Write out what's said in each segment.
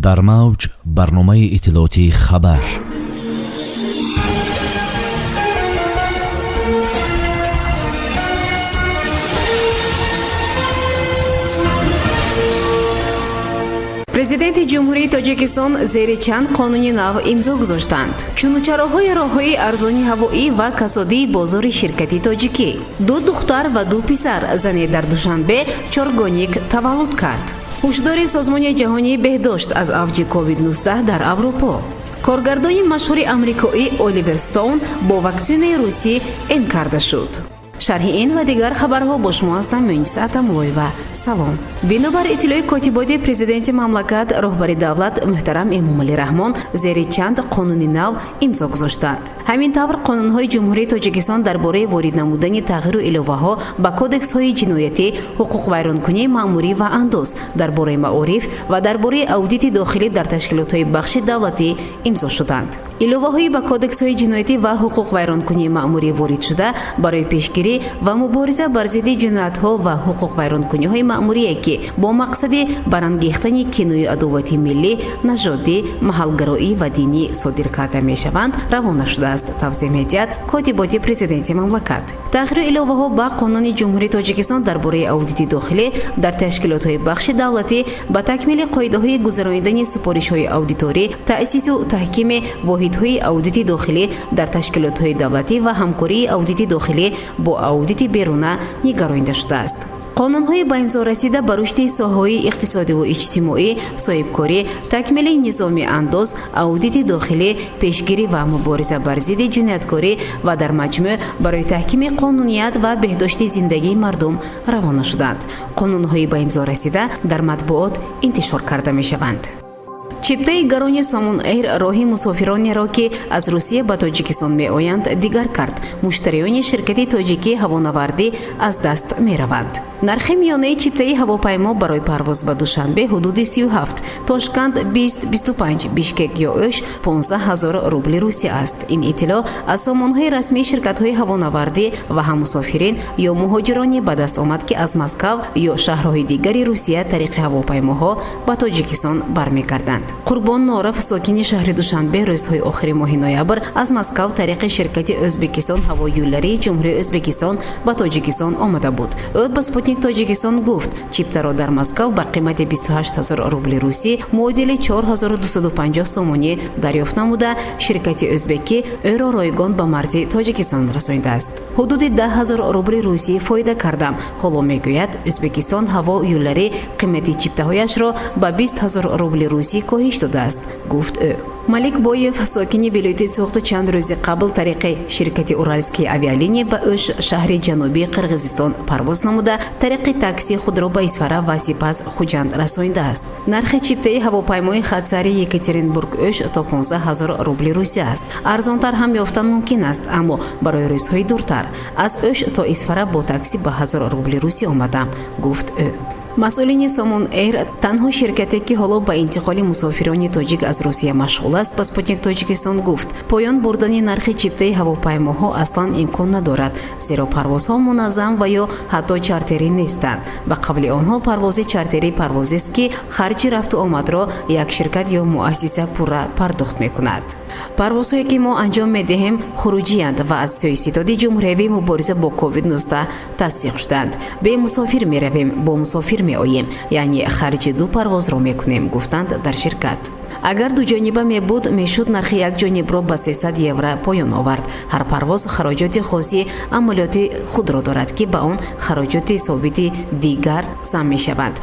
Дар мавҷ барномаи иттилоотии «Хабар». Президенти Ҷумҳурии Тоҷикистон зери чанд қонуни нав имзо гузоштанд. Чунучароҳои роҳҳои арзони ҳавоӣ ва касодии бозори ширкати тоҷикӣ. Ду духтар ва ду писар зане дар Душанбе чоргоник таваллуд кард. Ҳушдори Созмони ҷаҳонии беҳдошт аз авҷи COVID-19 дар Аврупо. Коргардони машҳури амрикоӣ Оливер Стоун бо ваксинаи русӣ эн карда шуд. Шарҳи ин ва дигар хабарҳо бо шумо ҳастам Муниса Атамуллоева. Салом. Бинобар иттилои котиботи президенти мамлакат, роҳбари давлат муҳтарам Эмомалӣ Раҳмон зери чанд қонуни нав имзо гузоштанд. Ҳамин тавр, қонунҳои Ҷумҳурии Тоҷикистон дар бораи ворид намудани тағйиру иловаҳо ба кодексҳои ҷиноятӣ, ҳуқуқвайронкунии маъмурӣ ва андоз, дар бораи маориф ва дар бораи аудити дохилӣ дар ташкилотҳои бахши давлатӣ имзо шуданд. Иловаҳои ба кодексҳои ҷиноятӣ ва ҳуқуқвайронкунии маъмурӣ воридшуда барои пешгирӣ ва мубориза бар зидди ҷиноятҳо ва ҳуқуқвайронкуниҳои маъмурие, ки бо мақсади барангехтани киною адовати миллӣ, нажодӣ, маҳалгароӣ ва динӣ содир карда мешаванд, равона шудааст, тавзеҳ медиҳад котиботи президенти мамлакат. Тағйиру иловаҳо ба Қонуни Ҷумҳурии Тоҷикистон дар бораи аудити дохилӣ дар ташкилотҳои бахши давлатӣ ба такмили қоидаҳои гузаронидани супоришҳои аудиторӣ, таъсису таҳкими воҳидҳои аудити дохилӣ дар ташкилотҳои давлатӣ ва ҳамкории аудити дохилӣ бо аудити беруна нигаронида шудааст. Қонунҳои ба имзо расида ба рушди соҳаҳои иқтисодиву иҷтимоӣ, соҳибкорӣ, такмили низоми андоз, аудити дохилӣ, пешгирӣ ва мубориза бар зидди ҷинояткорӣ ва дар маҷмӯъ барои таҳкими қонуният ва беҳдошти зиндагии мардум равона шуданд. Қонунҳои ба имзо расида дар матбуот интишор карда мешаванд. Чиптаи гарони Сомон Эйр роҳи мусофиронеро, ки аз Русия ба Тоҷикистон меоянд, дигар кард. Муштариёни ширкати тоҷикии ҳавонавардӣ аз даст мераванд. Нархи миёнаи чиптаи ҳавопаймо барои парвоз ба Душанбе ҳудуди 37, Тошканд 20, 25, Бишкек ё Ӯш 15 ҳазор рубли Русия аст. Ин иттилоъ аз сомонҳои расмии ширкатҳои ҳавонавардӣ ва ҳаммусофирин ё муҳоҷироне ба даст омад, ки аз Москав ё шаҳрҳои дигари Русия тариқи ҳавопаймоҳо ба Тоҷикистон бармегарданд. Қурбон Норов, сокини шаҳри Душанбе, рӯзҳои охири моҳи ноябр аз Москав тариқи ширкати Ӯзбекистон ҳавоюлларии Ҷумҳурии Ӯзбекистон ба Тоҷикистон омада буд. Ӯ ба Спутник Тоҷикистон гуфт, чиптаро дар Москав ба қимати 28 ҳазор рубли русӣ, муодили 4250 сомонӣ, дарёфт намуда, ширкати ӯзбекӣ ӯро ройгон ба марзи Тоҷикистон расонидааст. Ҳудуди 10 ҳазор рубли русӣ фоида кардам. Ҳоло мегӯяд, Ӯзбекистон ҳаво юлларӣ қимати чиптаҳояшро ба 20 ҳазор рубли русӣ коҳиш додааст, гуфт ӯ. Малик Боев, сокини вилояти Суғд, чанд рӯзи қабл тариқи ширкати Уральские авиалинии ба Ӯш, шаҳри ҷанубии Қирғизистон, парвоз намуда, тариқи такси худро ба Исфара ва сипас Хуҷанд расонидааст. Нархи чиптаи ҳавопаймои хатсари Екатеринбург Ӯш то 15 ҳазор рубли Русия аст. Арзонтар ҳам ёфтан мумкин аст, аммо барои рӯзҳои дуртар. Аз Ӯш то Исфара бо такси ба 1000 рубли русӣ омадам, гуфт ӯ. Масъулини Сомон Эйр, танҳо ширкате, ки ҳоло ба интиқоли мусофирони тоҷик аз Русия машғул аст, ба Спутник Тоҷикистон гуфт, поён бурдани нархи чиптаи ҳавопаймоҳо аслан имкон надорад, зеро парвозҳо муназзам ва ё ҳатто чартерӣ нестанд. Ба қавли онҳо, парвози чартерӣ парвозест, ки харҷи рафту омадро як ширкат ё муассиса пурра пардохт мекунад. Парвозҳое, ки мо анҷом медиҳем, хуруҷиянд ва аз сӯи ситоди ҷумҳуриявии мубориза бо COVID-19 тасдиқ шуданд. Бе мусофир меравем, бо мусофир меоем, яъне харҷи ду парвозро мекунем, гуфтанд дар ширкат. Агар дуҷониба мебуд, мешуд нархи якҷонибро ба 300 евро поён овард. Ҳар парвоз хароҷоти хоси амалиёти худро дорад, ки ба он хароҷоти собити дигар зам мешаванд.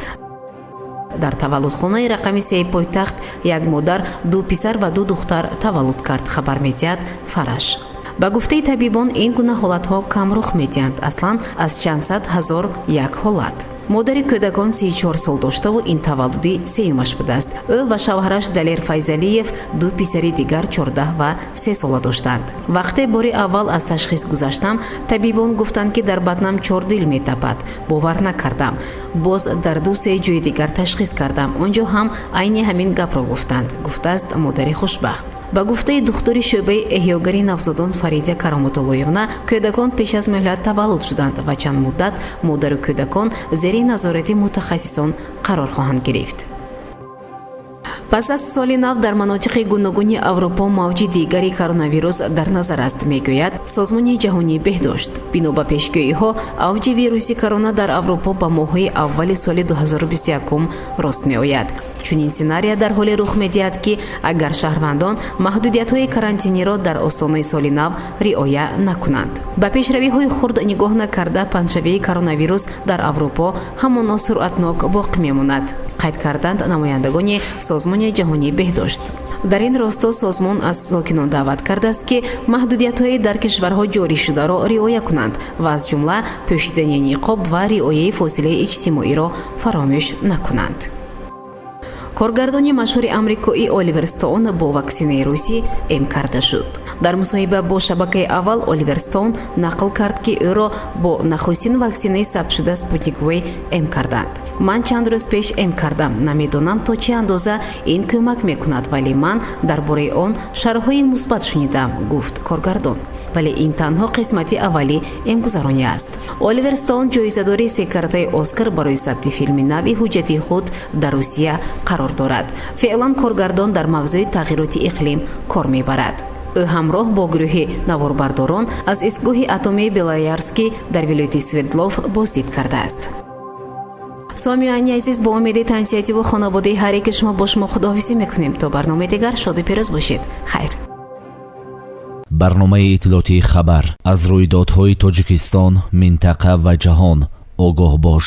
Дар таваллудхонаи рақами сеи пойтахт як модар ду писар ва ду духтар таваллуд кард, хабар медиҳад Фараш. Ба гуфтаи табибон, ин гуна ҳолатҳо кам рух медиҳанд, аслан аз чанд сад ҳазор як ҳолат. Модари кӯдакон 34 сол доштаву ин таваллуди сеюмаш будааст. Ӯ ва шавҳараш Далер Файзалиев ду писари дигар 14 ва 3 сола доштанд. Вақте бори аввал аз ташхис гузаштам, табибон гуфтанд, ки дар батнам чор дил метапад. Бовар накардам. Боз дар ду се ҷои дигар ташхис кардам, он ҷо ҳам айни ҳамин гапро гуфтанд, гуфтааст модари хушбахт. Ба гуфтаи духтури шӯъбаи эҳёгари навзодон Фаридя Каромотуллоевна, кӯдакон пеш аз муҳлат таваллуд шуданд ва чанд муддат модару кӯдакон зери назорати мутахассисон қарор хоҳанд гирифт. Пас аз соли нав дар манотиқи гуногуни Аврупо мавҷи дигари коронавирус дар назар аст, мегӯяд Созмони ҷаҳонии беҳдошт. Бино ба пешгӯиҳо, авҷи вируси корона дар Аврупо ба моҳҳои аввали соли 2021 рост меояд. Чунин сценария дар ҳоле рух медиҳад, ки агар шаҳрвандон маҳдудиятҳои карантиниро дар остонаи соли нав риоя накунанд. Ба пешравиҳои хурд нигоҳ накарда, паҳншавии коронавирус дар Аврупо ҳамоно суръатнок боқӣ мемонад, қайд карданд намояндагони Созмони ҷаҳонии беҳдошт. Дар ин росто созмон аз сокинон даъват кардааст, ки маҳдудиятҳои дар кишварҳо ҷорӣ шударо риоя кунанд ва аз ҷумла пӯшидани ниқоб ва риояи фосилаи иҷтимоиро фаромӯш накунанд. Коргардони машҳури амрикоӣ Оливер Стоун бо ваксинаи русӣ эм карда шуд. Дар мусоҳиба бо шабакаи Аввал Оливер Стоун нақл кард, ки ӯро бо нахустин ваксинаи сабтшуда Спутник В эм карданд. «Ман чанд рӯз пеш эм кардам. Намедонам, то чӣ андоза ин кӯмак мекунад, вале ман дар бораи он шарҳҳои мусбат шунидам», гуфт коргардон. Вале ин танҳо қисмати аввали эмгузаронӣ аст. Оливер Стоун ҷоизадори секартаи Оскар барои сабти филми нави ҳуҷҷати худ дар Русия қарор дорад. Феълан коргардон дар мавзӯи тағйироти иқлим кор мебарад. Ӯ ҳамроҳ бо гурӯҳи наворбардорон аз истгоҳи атомии Белоярский дар вилояти Свердлов боздид кардааст. Сомиёни азиз, бо умеди тансиҳативу хонаводаи ҳар яке шумо бо шумо худоҳофизӣ мекунем. То барномаи дигар шоду пирӯз бошед. Хайр. Барномаи иттилоотии «Хабар». Аз рӯйдодҳои Тоҷикистон, минтақа ва ҷаҳон огоҳ бош.